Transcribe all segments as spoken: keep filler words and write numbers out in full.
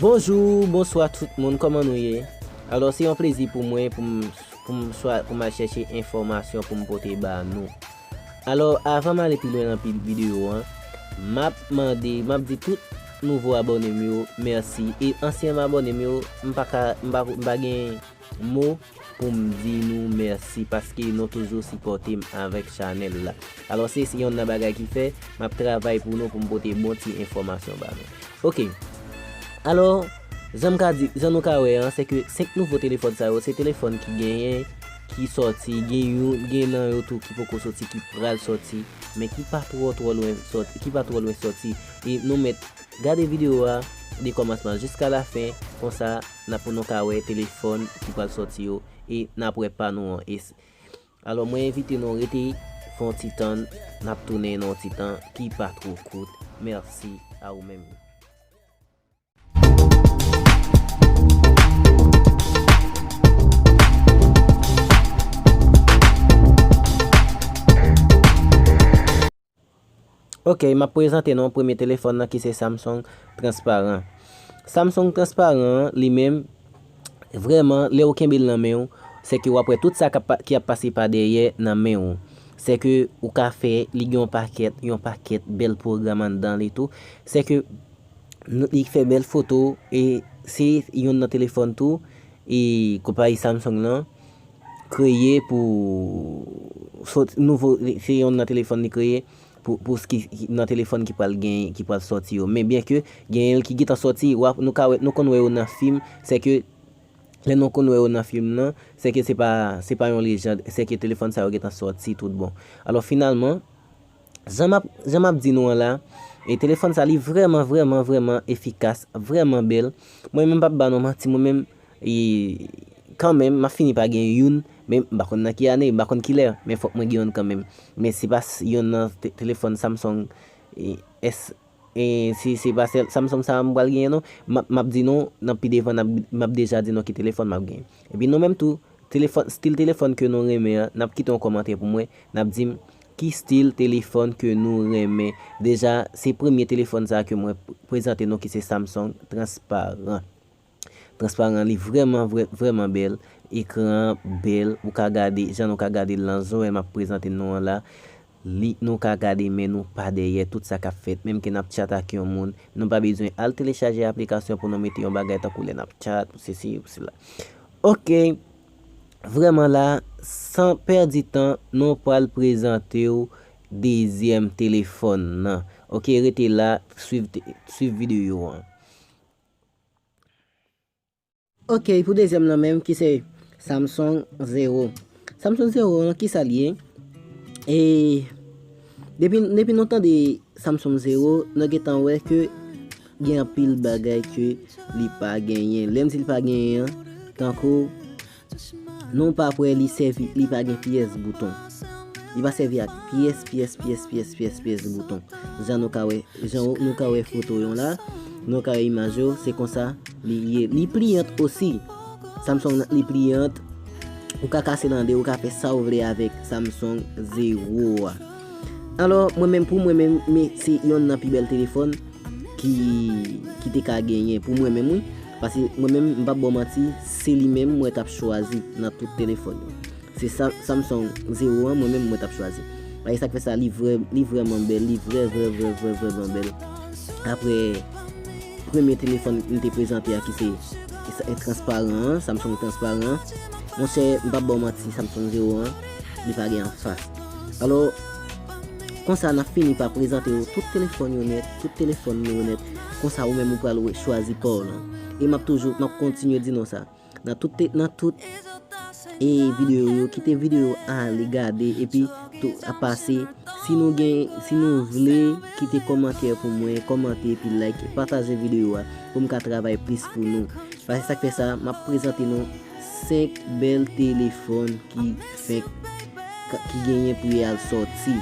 Bonjou, bonswa tout moun, kòman nou ye? Alò, se yon plezi pou mwen pou m, pou m, chwa- pou m al chèche enfòmasyon pou m pote ba nou. Alò, avan m ale pi lwen nan pi- videyo an, m ap mande, m ap di tout nouvo abòne m yo mèsi. E ansyen abòne m yo, m pa ka, m pa, m pa gen mo pou m di nou mèsi paske nou toujou sipòte m avèk chanèl la. Alò, se, se yonn nan bagay ki fè m ap travay pou nou pou m pote bon ti enfòmasyon ba nou. Oke. Alò, jan m ka di, jan nou ka wè an, se ke senk nouvo telefòn sa yo, se telefòn ki genyen, ki sòti, gen youn, gen nan yo tou ki poko sòti, ki pral sòti, men ki pa twò, twò lwen sòti, ki pa twò lwen sòti. E nou mèt gade videyo a de kòmansman jiska lafen, konsa n ap pou nou ka wè telefòn ki pral sòti yo, e n ap wè pa nou an. E s- alò, mwen envite nou rete, fè yon ti tann, n ap tounen nan yon ti tan ki pa twò kout. Mèsi a ou menm. Oke, m ap prezante nou premye telefòn nan ki se Samsung transparan. Samsung transparan an, li menm, vrèman, lè ou kenbe l nan men w, se ke w ap wè tout sa k ap pa- ki ap pase pa dèyè nan men w. Se ke ou ka fè, li gen yon pakèt, yon pakèt bèl pwogram anndan li tou. Se ke n- li fè bèl foto, e se yonn nan telefòn tou, e konpayi Samsung lan kreye pou sot- nouvo, se yonn nan telefòn li kreye pou, pou s- ki, ki- nan telefòn ki pral gen, ki pral sòti yo. Men byen ke genyen l ki gentan sòti, w ap- nou ka wè, nou konn wè yo nan fim, se ke lè nou konn wè yo nan fim nan, se ke se pa, se pa yon lejand, se ke telefòn sa yo gentan sòti tout bon. Alò finalman, jan m ap, jan m ap di nou an la, e telefòn sa li vrèman, vrèman, vrèman efikas, vrèman bèl. Mwen menm m p ap ba nou manti, mwen menm, e, kanmenm, m ap fini pa gen youn, men m pa konn nan ki ane, m pa konn kilè, men fòk mwen gen youn kanmenm. Men se pa s- yonn nan te- telefòn Samsung, e, S, e, se, se pa sèl Samsung sa a m pral genyen non. M ap, m ap di nou, nan pi devan, n ap, m ap deja di nou ki telefòn m ap genyen. Epi nou menm tou, telefòn, stil telefòn ke nou renmen an, n ap kite yon kòmantè pou mwen, n ap di m ki stil telefòn ke nou renmen. Deja, se premye telefòn sa a ke mwen p- prezante nou ki se Samsung transparan. Transparan, li vrèman, vrè- vrèman bèl. Ekran an bèl. Ou ka gade, jan nou ka gade l nan zòn m ap prezante nou an la. Li, nou ka gade men nou pa dèyè tout sa k ap fèt. Menm ke n ap tchat ak yon moun, nou pa bezwen al telechaje aplikasyon pou nou mete yon bagay tankou lè n ap tchat, pou sesi, pou sela. Oke. Vrèman la, san pèdi tan, nou pral prezante w dezyèm telefòn nan. Oke, rete la, swiv te- swiv videyo an. Oke, pou dezyèm nan menm, ki se Samsung Zero. Samsung Zero an, kisa l ye? E depi, depi nou tande Samsung Zero, nou gentan wè ke gen anpil bagay ke li pa genyen. Lè m di li pa genyen an, tankou nou pa p wè li sèvi, li pa gen pyès bouton. Li pa sèvi ak pyès, pyès, pyès, pyès, pyès, pyès bouton. Jan nou ka wè, jan nou ka wè foto yo la, nou ka wè imaj yo, se konsa li ye. Li pliyant osi. Samsung nan, li pliyant. Ou ka kase l an de, ou ka fè sa w vle avèk Samsung Zero a. Alò, mwen menm, pou mwen menm, men se yonn nan pi bèl telefòn ki, ki te ka genyen. Pou mwen menm, wi. Paske mwen menm, m p ap ba w manti, se li menm mwen t ap chwazi nan tout telefòn yo. Se Sa- Samsung Zero an, mwen menm, mwen t ap chwazi. Paske sa k fè sa, li vrè, li vrèman bèl, li vrè, vrè, vrè, vrè, vrèman bèl. Apre premye telefòn m te prezante a ki se, ki se transparan an, Samsung transparan an. Monchè, m p ap ba w manti, Samsung Zero an, li pa gen anfas. Alò, konsa n ap fini pa prezante w tout telefòn yo nèt, tout telefòn nou yo nèt. Konsa ou menm ou pral wè- chwazi pa w lan. E m ap toujou, m ap kontinye di nou sa. Nan tout, te- nan tout e videyo yo, kite videyo a ale gade, epi tou a pase. Si nou gen, si nou vle, kite kòmantè pou mwen, kòmante epi like, pataje videyo a pou m ka travay plis pou nou. Paske sa k fè sa, m ap prezante nou senk bèl telefòn ki fenk, ki genyen pou y al sòti.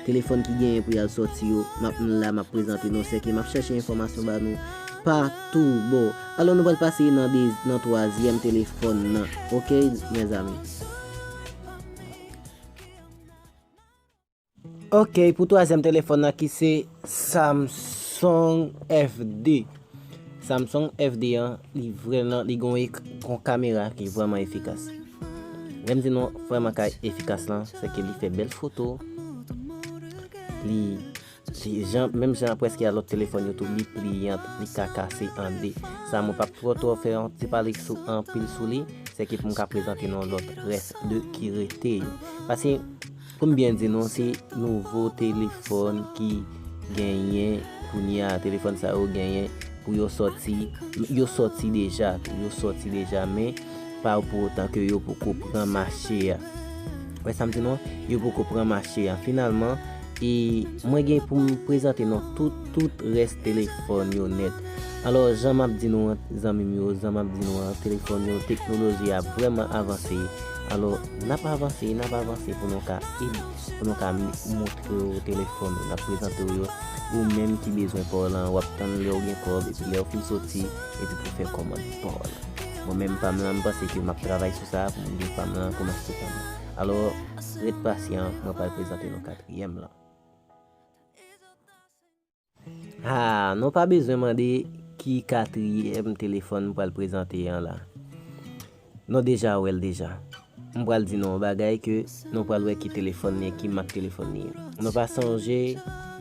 Telefòn ki genyen pou y al sòti yo, m ap la, m ap prezante nou, sèke m ap chèche enfòmasyon ba nou pa toubò. Alò, nou pral pase nan de, nan twazyèm telefòn nan. Oke, mezanmi. Oke, pou twazyèm telefòn nan ki se Samsung F de. Samsung F D an, li vrèman, li gon ek-, gon kamera ki vrèman efikas. Lè m di nou vrèman ka efikas lan, se ke li fè bèl foto. Li, li jan, menm jan prèske a lòt telefòn yo tou, li pliyant, li ka kase an de. Sa mwen p ap twò twò fè yon ti pale sou, anpil sou li, se ke pou m ka prezante nou lòt rès de ki rete yo. Paske, pou m byen di nou, se nouvo telefòn ki genyen kounye a. Telefòn sa yo genyen pou yo sòti, yo sòti deja tou, yo sòti deja, men pa pou otan ke yo poko pran mache a. Wè sa m di nou, yo poko pran mache a. Finalman, e mwen gen pou m prezante nou tout, tout rès telefòn yo nèt. Alò, jan m ap di nou an, zanmi m yo, jan m ap di nou an, telefòn yo, teknoloji a vrèman avanse. Alò, n ap avanse, n ap avanse pou nou ka ede, pou nou ka m-, montre w telefòn yo, n ap prezante w yo. Ou menm ki bezwen pa w lan, w ap tann lè w gen kòb, epi lè w fin soti, epi pou fè kòmand pa w lan. Mwen menm pa m lan, m panse ke m ap travay sou sa pou m gen pa m lan, pou m achte pa m lan. Alò, ret pasyan, mwen pral prezante nou katriyèm lan. Ah, nou pa bezwen mande ki katriyèm telefòn m pral prezante an la. Nou deja wè l deja. M pral di nou yon bagay ke nou pral wè ki telefòn li ye, ki mak telefòn li ye. Nou pa sonje,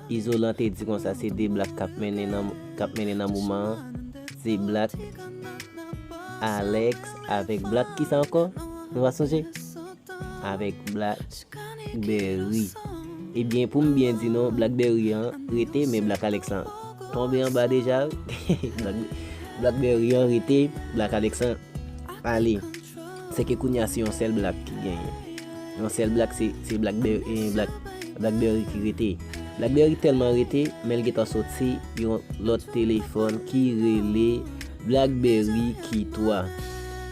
Izolan te di konsa se de blak k ap mennen nan, k ap mennen nan moman an. Se blak Alex avèk blak kisa ankò? Nou pa sonje? Avèk blak Blackberry. Ebyen, pou m byen di nou, Blackberry an rete, men Black Alex lan tonbe anba deja. Black-, Blackberry an rete, Black Alex lan ale. Se ke kounye a se yon sèl Black ki genyen. Yon sèl Black, se, se Blackberry, eh, Black, Blackberry ki rete. Blackberry tèlman rete, men l gentan soti yon lòt telefòn ki rele Blackberry Key twa.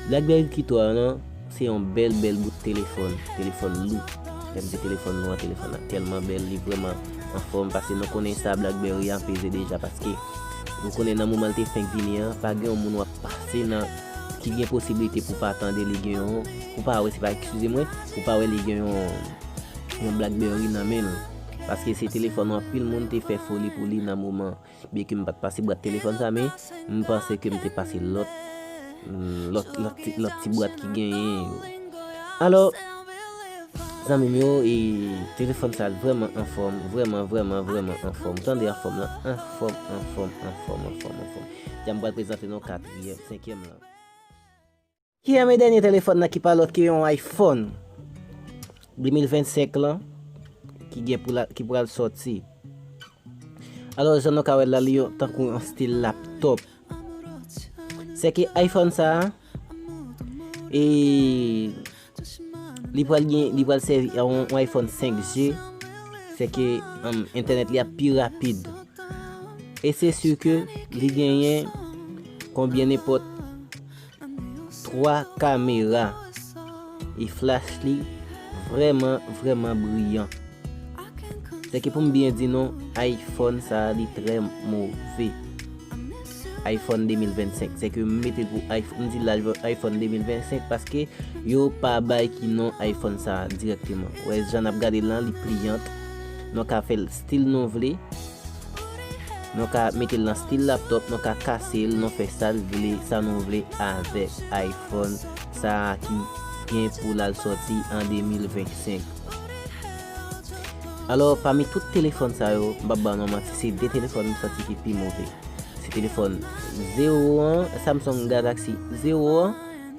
Blackberry Key twa lan, se yon bèl, bèl bout telefòn. Telefòn lou. Lè m di telefòn lou an, telefòn nan tèlman bèl, li vrèman anfòm, paske nou konnen sa Blackberry an peze deja, paske nou konnen nan moman l te fenk vini an, pa gen yon moun w ap pase nan, ki gen posiblite pou pa tande li gen yon, pou pa wè, se pa, eskize mwen, pou pa wè li gen yon, yon Blackberry nan men l. Paske se telefòn anpil moun te fè foli pou li nan moman. Byenke m pa t pase bwat telefòn sa, men m panse ke m te pase lòt, lòt, lòt ti, lòt ti bwat ki genyen yo. Alò, zanmi m yo, e telefòn sa vrèman anfòm, vrèman, vrèman, vrèman anfòm. Tande anfòm lan, anfòm, anfòm, anfòm, anfòm, anfòm. Jan m pral prezante nou katriyèm, senkyèm lan. Katriyèm e dènye telefòn nan ki pa lòt ke yon iPhone de mil vennsenk lan, ki gen pou la, ki pral sòti. Alò, jan nou ka wè l la, li yon, tankou yon stil laptòp. Se ke iPhone sa a, e li pral gen, li pral sèvi a yon, yon iPhone senk G, se ke, um, entènèt li ap pi rapid. E se si ke li genyen konbyen nenpòt twa kamera. E flach li vrèman, vrèman briyan. Se ke pou m byen di nou, iPhone sa a, li trè move. iPhone de mil vennsenk. Se ke m mete l pou iPhone, m di l la iPhone de mil vennsenk paske yo pa bay ki non iPhone sa a dirèkteman. Wè, jan n ap gade l lan, li pliyant. Nou ka fè l stil nou vle. Nou ka mete l nan stil laptòp, nou ka kase l, nou fè sa l vle, sa nou vle avèk iPhone sa a ki gen pou l al sòti an de mil vennsenk. Alò, pami tout telefòn sa yo, m p ap ba nou manti, se de telefòn m santi ki pi move. Se telefòn zewo an, Samsung Galaxy zewo an,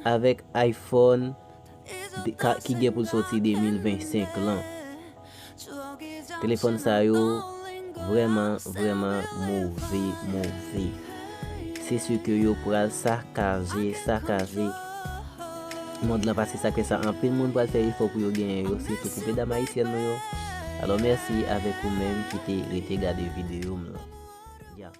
avèk iPhone de, ka, ki gen pou l sòti de mil vennsenk lan. Telefòn sa yo vrèman, vrèman move, move. Se si ke yo pral sakaje, sakaje mond lan, paske sa k fè sa, anpil moun pral fè efò pou yo genyen yo, sitou pou medam ayisyèn nou yo. Alò, mèsi avèk ou menm ki te rete gade videyo m lan. Ya.